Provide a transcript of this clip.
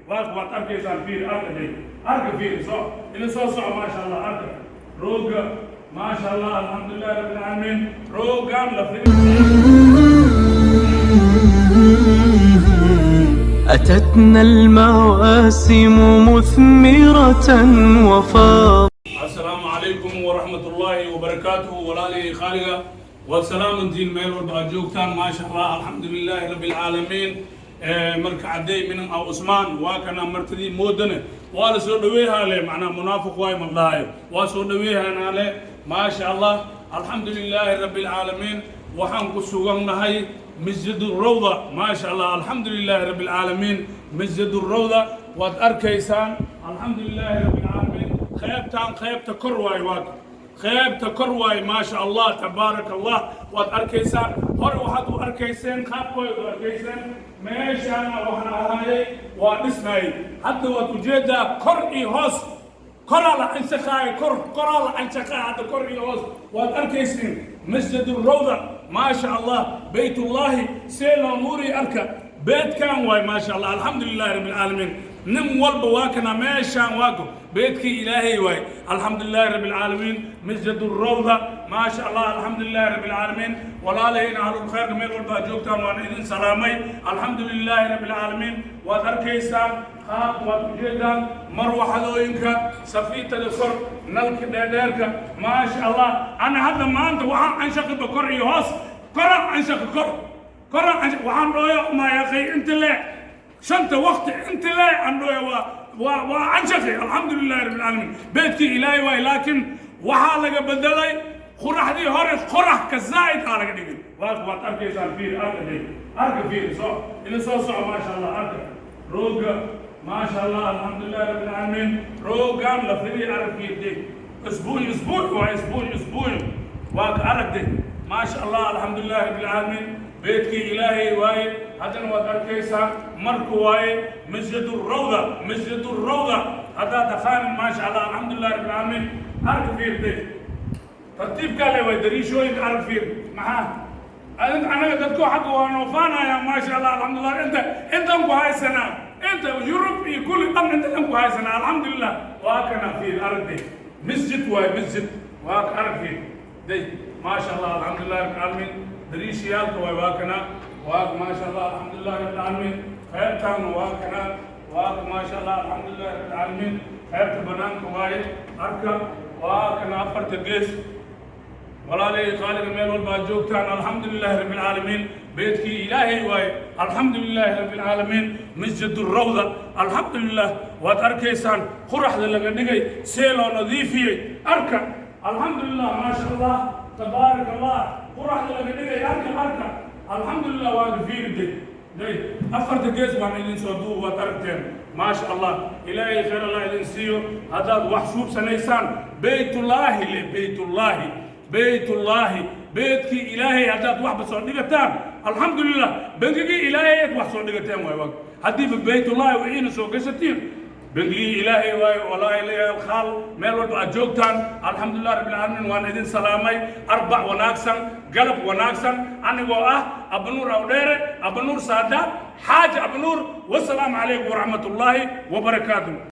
Waad arkaysaan. Fiir, arka day, arka, fiir, soo ila soo soco. Maasha Allah, arka rooga. Maasha Allah, alxamdulilah rabbi alcaalamiin. Roogan la fidi. أتتنا المواسم مثمرة وفاض. Asalaamu calaykum waraxmat ullaahi wabarakaatuhu. Walaalihii khaaliga, waad salaamantiin meel walba aad joogtaan. Maasha Allah, alxamdu lilaahi rabbi alcaalamiin. Marka cadday minan aw Cusmaan waa kana martidii moodane, waa la soo dhaweehaale. Macnaa munaafiq waay maldhahayo, waa soo dhaweehanaale. Maasha Allah, alxamdu lilaahi rabbi alcaalamiin. Waxaan ku sugannahay Masjid Rawda. Maasha Allah, alxamdu lilaahi rabbi alcaalamiin. Masjid Rawda waad arkaysaan. Alxamdu lilaahi rabbi alcaalamiin. Qaybtaan qaybta kor waay, waa qaybta kor waay. Maasha Allah, tabaaraka Allah. Waad arkaysaan, hore waxaad u arkayseen qaabkooda u arkayseen. Meeshaana waxaan ahaayay waa dhisnayay. Hadda waad ujeedaa kor iyo hoos. Koraa la canshaqaayo, kor koraa la canshaqaaya hadda, kor iyo hoos waad arkaysiin. Masjid Rawda, maasha Allah, baytullaahi see loo nuuri. Arka, beedkan waay. Maasha Allah, alxamdu lilahi rabbi alcaalamiin. Nin walba waa kana meeshaan, waa ko beedkii Ilaahay waay. Alxamdu lilahi rabbi alcaalamiin. Masjid Rawda, maasha Allah, alxamdu lilahi rabbi alcaalamiin. Walaalahayna ahlulkhayrka, meel walba aad joogtaan, waan idin salaamay. Alxamdu lilaahi rabbi alcaalamiin. Waad arkaysaan qaab, waad ujeedaan marwaxadooyinka, safiitada kor, nalka dheerdheerka. Maasha Allah. Ana hadda maanta waxaan canshaqiba kor iyo hoos, koraan canshaqi, kor koraan canshaqi. Waxaan dhooya maayaqay inta le shanta waqti inta le aan dhooya waa canshaqi. Alxamdu lilahi rabbi alcaalamiin. Beedkii Ilaahay waay, laakiin waxaa laga bedelay quraxdii hore, qorax ka zaa'id aa laga dhigay. Waad arkaysaan. Fiir, arka day, arka, fiir, soo ila soo soco. Maasha Allah, arka rooga. Maasha Allah, alxamdulilah rabbi alcaalamiin. Roogan la fidi, arag, fiir day. Isbuuc isbuuc waa isbuuc isbuuc waa ka aragday. Maasha Allah, alxamdulilah rabbi alcaalamiin. Beedkii Ilaahay waaye. Haddana waad arkaysaan marku waaye Masjid Rawda. Masjid Rawda haddaad taqaanin. Maasha Allah, alxamdulilah rabbi alcaalamiin. Arka, fiir day, tartiibkaa le waay. Dariishooyinka arag, fiir. Maxaa anaga dadku xagga waa noofaanaya. Maasha Allah, alxamdulilah. Inta intan ku haysanaa, inta Yurub iyo kulli dhan inta dhan ku haysanaa. Alxamdulilah. Waa kana, fiir, aragday. Masjid waay, masjid waa ka. Arag, fiir day. Maasha Allah, alxamdulilah rabbi alcaalamiin. Dariishiyaalka waay, waa kana, waa maasha Allah, alxamdulilah rabbi alcaalamiin. Qaybtaana waa kana, waa maasha Allah, alxamdulilah rabbi alcaalamiin. Qaybta banaanka waaye. Arka, waa kana afarta gees. Walaalay qaaliga, meel walba aad joogtaan, alxamdu lilaahi rabbi alcaalamiin. Beedkii Ilaahay waaye. Alxamdu lilaahi rabbi alcaalamiin. Masjid Rawda, alxamdu lilah. Waad arkaysaan quraxda laga dhigay, see loo nadiifiyey. Arka, alxamdu lilah, maasha Allah, tabaarak Allah. Quraxda laga dhigay, arka, arka. Alxamdu lilah. Waa fiiriday day, afarta gees baan idin soo duub, waad aragteen. Maasha Allah, Ilaahay khayr Allah idin siiyo. Haddaad wax suubsanaysaan, beytullaahi le, beytullaahi, beytullaahi, beedkii Ilaahay haddaad waxba soo dhigataan, alxamdulilah, bengigii Ilaahay aad wax soo dhigateen waay. Waag haddiiba beytullaahi wixiina soo gashatiin, bengigii Ilaahay waayo. Walaahi leeyahay khaal, meel walba aad joogtaan, alxamdulilah rabbi alcaalamiin. Waan idin salaamay. Arbac wanaagsan, galab wanaagsan. Anigoo ah Abanuur Awdheere, Abanuur Saadaad, Xaaji Abanuur. Wasalaamu calaykum waraxmat ullaahi wabarakaatuh.